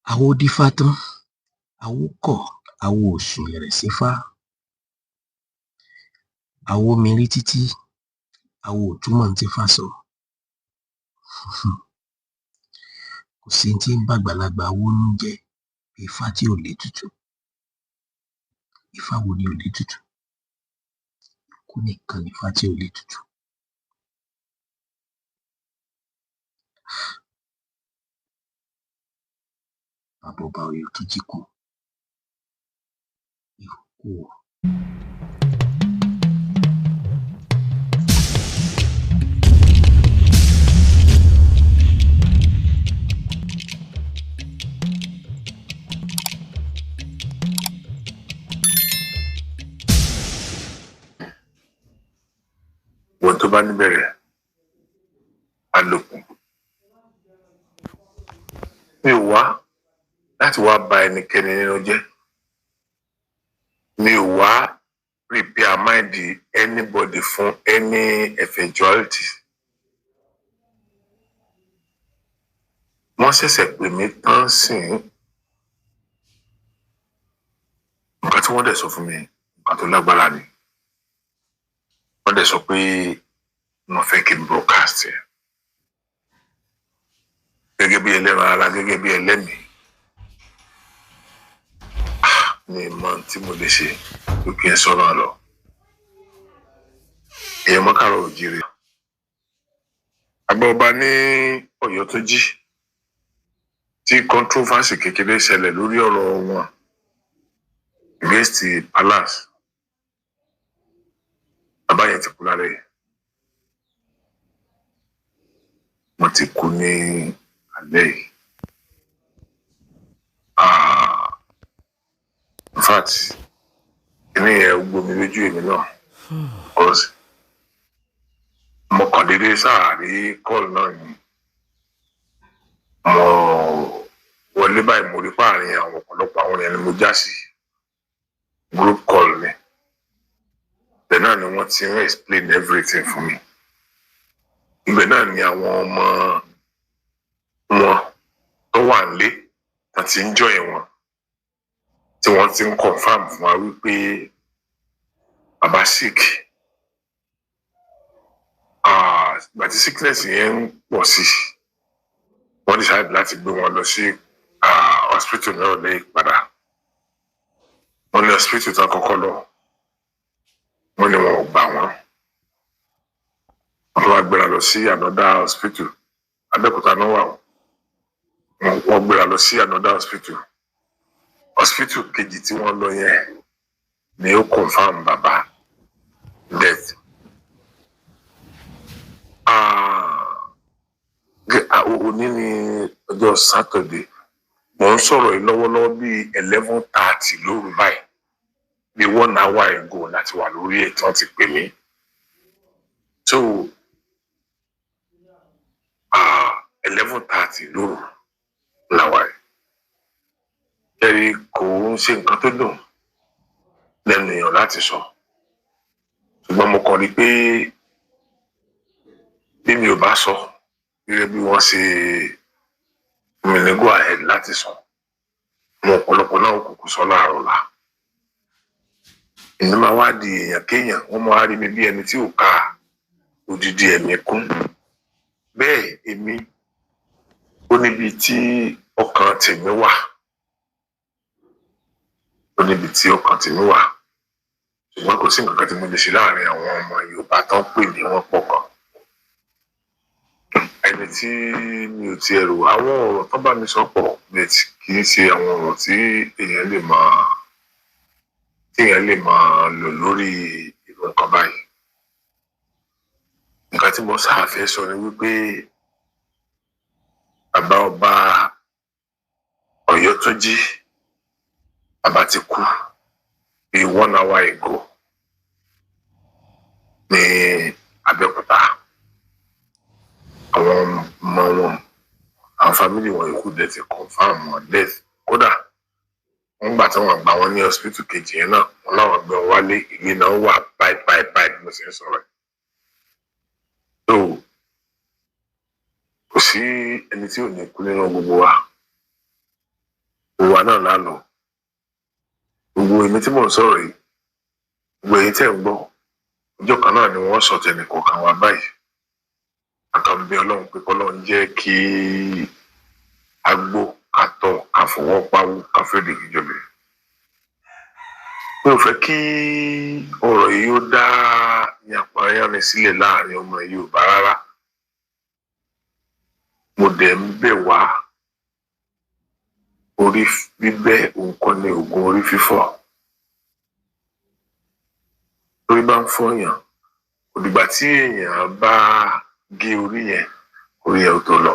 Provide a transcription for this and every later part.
Awo dífá tán, awo kọ̀, awo ò sùnwọ̀n sífá. Awo mirí títí, awo ò túmọ̀ n tífá sọ. Kò sí n tí ń bàgbàlagbà awo nínú jẹ́ bí ifá tí ò létùtù. Ifá wo ni ò létùtù? Ikú nìkan nifá tí ò létùtù. Bàbá Ọba Ọ̀yọ́túnjí kú. Ikú o. Ohun tó bá níbẹ̀rẹ̀ á lópin. Mi ò wá láti wá ba ẹnikẹ́ni nínú jẹ́. Mi ò wá prepare mind anybody fún any eventuality. Wọ́n ṣẹ̀ṣẹ̀ pè mí tán sìn. Nǹkan tí wọ́n dẹ̀ sọ fún mi, nǹkan tó lágbára ni. Wọ́n dẹ̀ sọ pé wọ́n fẹ́ kí n broadcast ẹ̀. Gẹ́gẹ́ bí ẹlẹ́ran ara, gẹ́gẹ́ bí ẹlẹ́mìí. Mi ò mọ ohun tí mo lè ṣe tó kí n sọ̀rọ̀ lọ. Èèyàn mọ́kàrọ̀ òjìrì. Àgbà ọba ní Ọ̀yọ́túnjí tí controversy kékeré ṣẹlẹ̀ lórí ọ̀rọ̀ wọn against the palace. Bàbá yẹn ti kú lálẹ́ yìí. Wọ́n ti kú ní alẹ́ yìí. In fact, kíní yẹn gbomi lójú èmi náà. Because mo kàn déédéé sáà rí call náà ni. Mo wọlé báyìí, mo rí páàrin àwọn ọ̀pọ̀lọpọ̀ àwọn èèyàn ni mo já sí. Group call ni. Ibẹ̀ náà ni wọ́n ti ń explain everything fún mi. Ibẹ̀ náà ni àwọn ọmọ wọn tó wà nílé tán ti ń join wọn, tí wọ́n ti ń confirm fún wa wípé bàbá sick. Ìgbà tí sickness yẹn ń pọ̀ sí, wọ́n decide láti gbé wọn lọ sí hospital náà ní padà. Wọ́n ní hospital tán kọ́kọ́ lọ, wọ́n ní wọn ò gbà wọ́n. Wọ́n wá gbéra lọ sí another hospital. Abẹ́òkúta náà wà o. Wọ́n gbéra lọ sí another hospital. Hospital kejì tí wọ́n lọ yẹn ni ó confirm bàbá death. Òní ni ọjọ́ Saturday. Mò ń sọ̀rọ̀ yìí lọ́wọ́lọ́wọ́ bíi 11:30 lóru báyìí. Bí one hour ago láti wà lórí ẹ̀ tí wọ́n ti pè mí. So 11:30 lóru la wà yìí. Ẹ̀rí kò ń ṣe nǹkan tó dùn lẹ́nu èèyàn láti sọ. Ṣùgbọ́n mo kàn rí pé bí mi ò bá sọ, gẹ́gẹ́ bí wọ́n ṣe fún mi ní go ahead láti sọ, àwọn ọ̀pọ̀lọpọ̀ náà ó kúkú sọ láàárọ̀ ọ̀la. Èmi máa wá di èèyàn kéèyàn, wọ́n máa rí mi bí ẹni tí ò ka odidi ẹ̀mí kún. Bẹ́ẹ̀ èmi ó níbi tí ọkàn tèmi wà. Ó níbi tí ọkàn tèmi wà. Ṣùgbọ́n kò sí nǹkan kan tí mo lè ṣe láàrin àwọn ọmọ Yorùbá tó ń pè ní wọ́n pọ̀ gan. Ẹni tí mi ò ti ẹ̀rù, àwọn ọ̀rọ̀ tó bá mi sọ pọ̀, but kì í ṣe àwọn ọ̀rọ̀ tí èèyàn lè máa lò lórí irú nǹkan báyìí. Nǹkan tí mo sáà fẹ́ sọ ni wípé bàbá ọba Ọ̀yọ́túnjí, bàbá ti kú bí one hour ago ní Abẹ́òkúta. Àwọn ọmọ wọn, àwọn family wọn yòókù dẹ̀ ti confirm wọn death. Kódà nígbà tí wọ́n gbà wọ́n ní hospital kejì yẹn náà, wọ́n láwọn gbé wọn wálé, ilé náà wà báyìí báyìí báyìí bí mo ṣe ń sọ̀rọ̀ yìí. So kò sí ẹni tí ò ní kú nínú gbogbo wa. Gbogbo wa náà lálọ. Gbogbo èmi tí mò ń sọ̀rọ̀ yìí, gbogbo èyí tẹ́ ń gbọ́, ọjọ́ kan náà ni wọ́n sọ tẹnì kọ̀ọ̀kan wa báyìí. Àkànbí Ọlọ́run pé kọ́lọ́run jẹ́ kí agbó kàtọ́ káfọwọ́ pawú káfíńdì ìjọba. Mi ò fẹ́ kí ọ̀rọ̀ yìí ó dá yànpọ̀nyánrin sílẹ̀ láàrin ọmọ Yorùbá rárá. Mo dẹ̀ ń bẹ̀ wá, orí bíbẹ́ nǹkan ni oògùn orí fífọ́. Orí bá ń fọyàn, kò dìgbà tí èèyàn bá gé orí yẹn, orí yẹn ò tó lọ.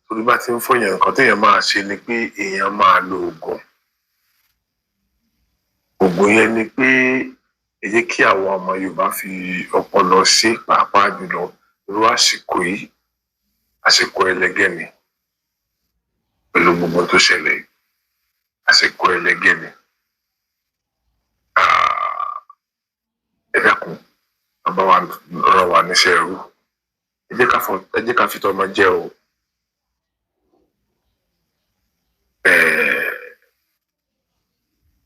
Orí bá ti ń fọyàn, nǹkan téèyàn máa ṣe ni pé èèyàn máa lo oògùn. Oògùn yẹn ni pé ẹ jẹ́ kí àwọn ọmọ Yorùbá fi ọpọlọ ṣe, pàápàá jùlọ irú àsìkò yìí, àsìkò ẹlẹgẹ́ ni. Pẹ̀lú gbogbo tó ṣẹlẹ̀ yìí, àsìkò ẹlẹgẹ́ ni. Ẹ dákun, bàbá wa rán wa níṣẹ́ ẹrú. Ẹ jẹ́ ká fi tọmọ jẹ́ o.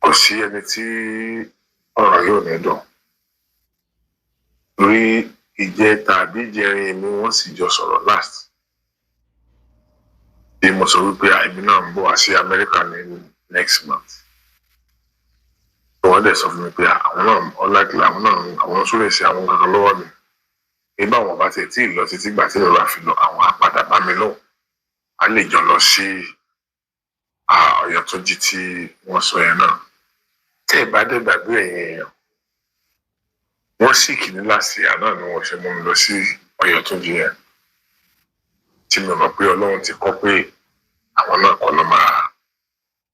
Kò sí ẹni tí ọ̀rọ̀ yóò ní dùn. Torí ìjẹta àbí ìjẹrin mi wọ́n sì jọ sọ̀rọ̀ last. Bí mo sọ wípé èmi náà ń bọ̀ wá sí Amẹ́ríkà ní next month. Wọ́n dẹ̀ sọ fún mi pé àwọn náà unlikely, àwọn náà àwọn tún lè ṣe àwọn kankan lọ́wọ́ mi. Nígbà wọn bá tiẹ̀ tí ì lọ títí gbà tí mi bá fi lọ, àwọn á padà bá mi lóhùn. A lè jọ lọ sí Ọ̀yọ́túnjí tí wọ́n sọ yẹn náà. Tẹ́ ẹ bá dẹ̀ gbàgbé, ẹ̀yin èèyàn, wọ́n sì kì ní last year náà ni wọ́n ṣe mú mi lọ sí Ọ̀yọ́túnjí yẹn. Tí mi mọ̀ pé Ọlọ́run ti kọ́ pé àwọn náà kọ́ ló máa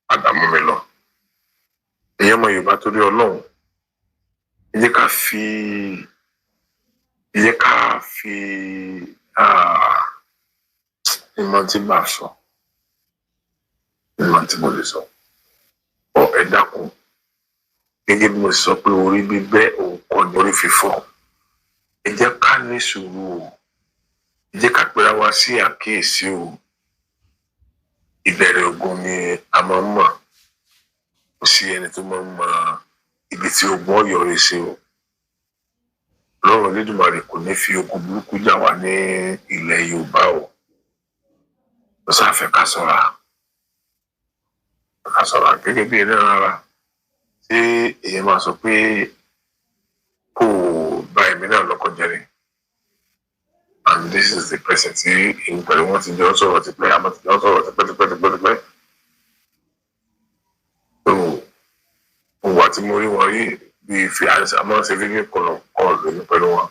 padà mú mi lọ. Ẹ̀yin ọmọ Yorùbá, torí Ọlọ́run, ẹ jẹ́ ká fi ìmọ̀ tí màá sọ, ìmọ̀ tí mo lè sọ. Ọ ẹ dákun, gẹ́gẹ́ bí mo ṣe sọ pé orí bíbẹ́ òun kọ́ ni orí fífọ́. Ẹ jẹ́ ká ní sùúrù o. Ẹ jẹ́ ká pera wa sí àkíyèsí o. Ìbẹ̀rẹ̀ ogun ni a máa ń mọ̀. Kò sí ẹni tó máa ń mọ ibi tí ogun ó yọrí sí o. Ọlọ́run Elédùmarè kò ní fi ogun burúkú jà wá ní ilẹ̀ Yorùbá o. Ó ṣàfẹ́ ká ṣọ́ra. Ká ṣọ́ra gẹ́gẹ́ bí ẹlẹ́ran ara. Tí èèyàn máa sọ pé kò bá èmi náà lọ́kàn jẹ́ ni. And this is the person tí èmi pẹ̀lú wọn ti jọ sọ̀rọ̀ tipẹ́, àmọ́ ti jọ sọ̀rọ̀ tipẹ́ tipẹ́ tipẹ́ tipẹ́. So, ìgbà tí mo rí wọn rí bí fi àmọ́ ṣe fídíò call lóní pẹ̀lú wọn.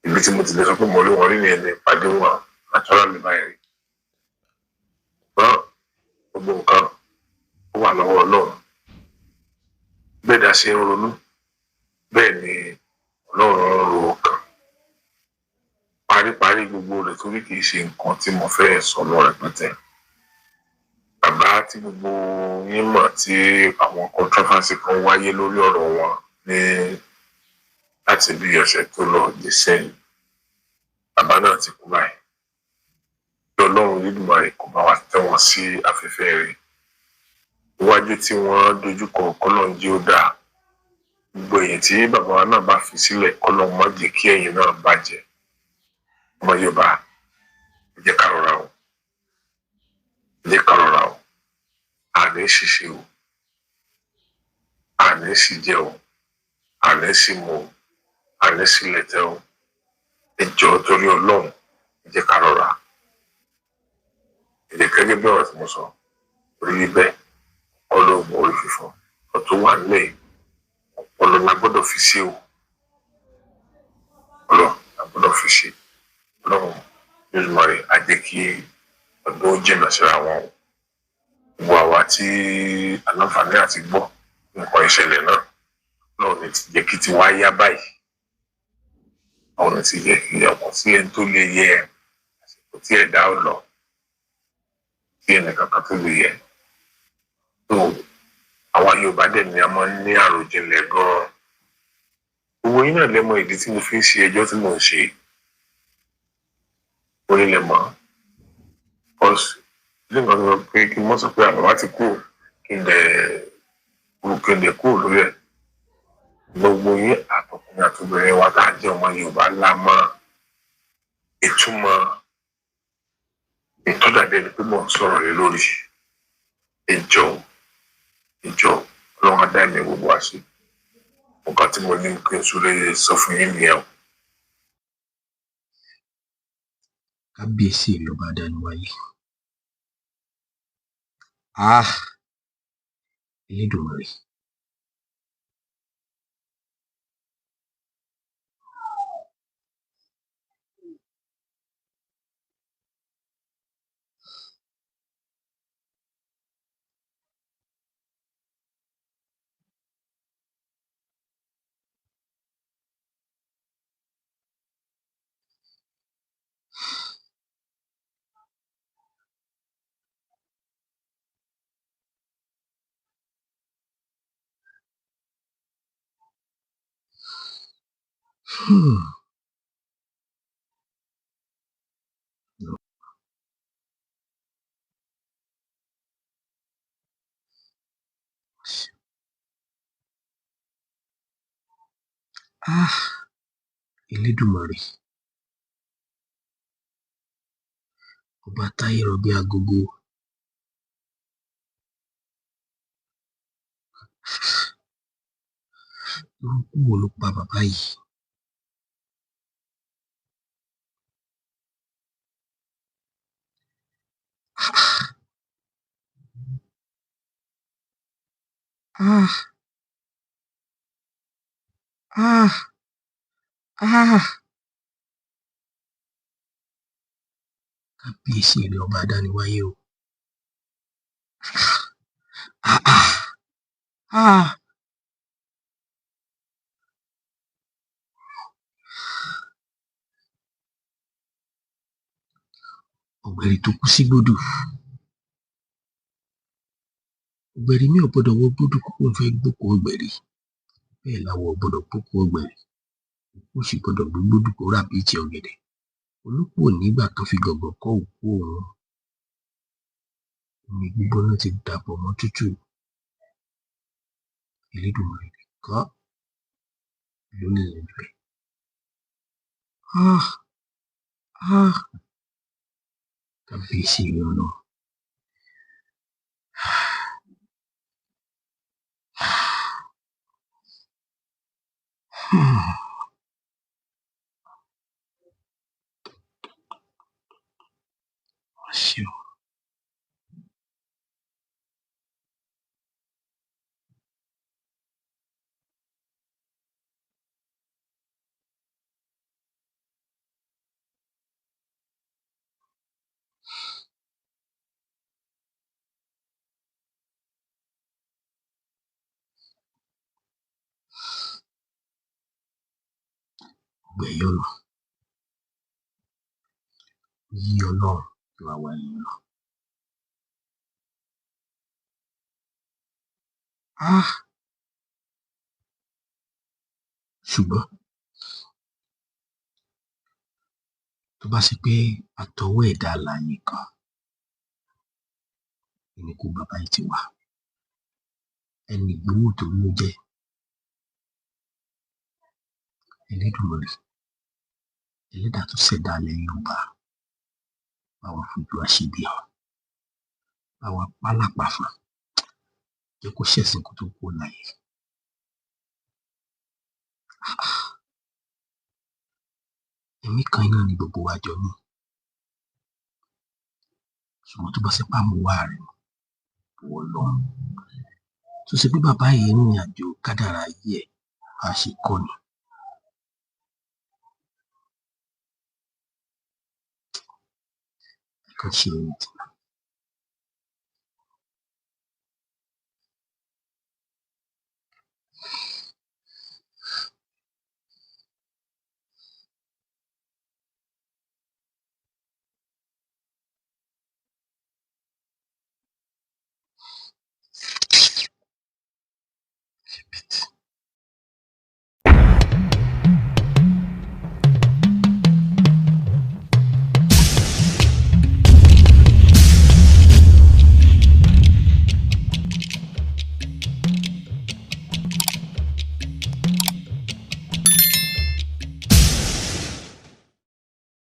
Ibi tí mo ti lè sọ pé mo rí wọn rí ní ẹni ìpàdé wọn naturally báyìí rí. Ṣùgbọ́n gbogbo nǹkan ó wà lọ́wọ́ Ọlọ́run. Bẹ́ẹ̀ dá ṣe ń ronú, bẹ́ẹ̀ ni Ọlọ́run ń ro ọkàn. Paríparí gbogbo rẹ̀, torí kì í ṣe nǹkan tí mo fẹ́ sọ lọ rẹpẹtẹ. Bàbá tí gbogbo yín mọ̀ tí àwọn controversy kan wáyé lórí ọ̀rọ̀ wọn ní láti bí ọ̀sẹ̀ tó lọ dé sẹ́yìn. Bàbá náà ti kú báyìí. Kí Ọlọ́run Olódùmarè kó bá wa tẹ́ wọn sí afẹ́fẹ́ rẹ̀. Iwájú tí wọ́n dojúkọ, kọ́lọ́run jẹ́ ó dáa. Gbogbo èyí tí bàbá wa náà bá fi sílẹ̀, kọ́lọ́run má jẹ́ kí ẹ̀yìn náà bàjẹ́. Ọmọ Yorùbá, ẹ jẹ́ ká rọra o. Ẹ jẹ́ ká rọra o. Àní ṣìṣe o. Àní sì jẹ o. Àní sì mu o. Àní sì lẹ̀tẹ̀ o. Ẹ jọ̀ọ́, torí Ọlọ́run, ẹ jẹ́ ká rọra. Ẹ jẹ́ gẹ́gẹ́ bí ọ̀rọ̀ tí mo sọ, orí bíbẹ́ ọlọ́run orí fífọ́ ọ̀tún wà nílẹ̀ yìí, ọpọlọ la gbọ́dọ̀ fi ṣe o. Ọpọlọ la gbọ́dọ̀ fi ṣe. Ọlọ́run Olódùmarè á jẹ́ kí ọdún ó jìnnà síra wọn o. Gbogbo àwa tí aláǹfààní àti gbọ́ nǹkan ìṣẹ̀lẹ̀ náà, Ọlọ́run ní ti jẹ́ kí tiwa yá báyìí. Ọlọ́run ní ti jẹ́ kí ọkọ̀ sí ẹni tó lè yẹ àsìkò tí ẹ̀dá ò lọ, sí ẹnì kankan tó lè yẹ. Tó àwa Yorùbá dẹ̀ ni a máa ń ní àròjinlẹ̀ gan-an. Gbogbo yín náà lẹ mọ ìdí tí mo fi ń ṣe ẹjọ́ tí mò ń ṣe. Orí lẹ mọ̀. Because Ní nǹkan tó sọ pé kí n mọ́ sọ pé àbàbá ti kú, kí n dẹ̀ kí n dẹ̀ kúrò lórí ẹ̀. Gbogbo yín àtọkùnrin àtobìnrin wa tá a jẹ́ ọmọ Yorùbá la mọ ìtumọ̀ ìtọ́jàdé ni pé mò ń sọ̀rọ̀ lé lórí. Ẹ jọ̀ọ́, ẹ jọ̀ọ́, Ọlọ́run á dá ẹ̀mí gbogbo wa sí. Nǹkan tí mo ní kí n súré sọ fún yín nìyẹn o. Kábíyèsí rẹ ọba adániwáyé. Ah! Elédùmarè. Hmm. Ah! Elédùmarè. Ọba táyé rọ bí agogo. Irú ikú wo ló pa bàbá yìí? Ah! Ah! Ah! Kábíyèsí rẹ ọba adániwáyé o. Ah! Ah! Ah! Ọ̀gbẹ̀rì tó kú sí gbódù. Ọ̀gbẹ̀rì mi ò gbọdọ̀ wọ gbódù kó òun fẹ́ gbókùú ọ̀gbẹ̀rì. Bẹ́ẹ̀ láwo ò gbọdọ̀ gbókùú ọ̀gbẹ̀rì. Òkú ò sì gbọdọ̀ gbé gbódù kó rà bíi ti ọ̀gẹ̀dẹ̀. Olókùú ò nígbà kan fi gọ̀gọ̀ kọ́ òkú òun. Omi gbígbóná ti dàpọ̀ mọ́ tútù. Elédùmarè nìkan ló lè yanjú ẹ̀. Ah! Ah! Kábíyèsí rẹ Ọlọ́run. Hmm. Ó ṣe o. Gbogbo ẹ̀ yọ̀ lọ. Ó yí Ọlọ́run ju àwa èèyàn lọ. Ah! Ṣùgbọ́n tó bá ṣe pé àtọwọ́ ẹ̀dá alààyè kan ni ikú bàbá yìí ti wá, ẹni yòówù tó rí ó jẹ́, Elédùmarè, ẹlẹ́dàá tó ṣẹ̀dá ilẹ̀ Yorùbá, bá wa fojú aṣebi hàn, bá wa pá lápàfà, jẹ́ kó ṣẹ̀sín kó tó kúrò láyé. Ẹ̀mí kan náà ni gbogbo wa jọ ní. Ṣùgbọ́n tó bá ṣe pé àmúwá rẹ̀ ni, ìwọ Ọlọ́run. Tó ṣe pé bàbá yìí rìnrìn àjò kádàrá ayé ẹ̀ bá a ṣe kọ́ ni. I can't say anything. Keep it.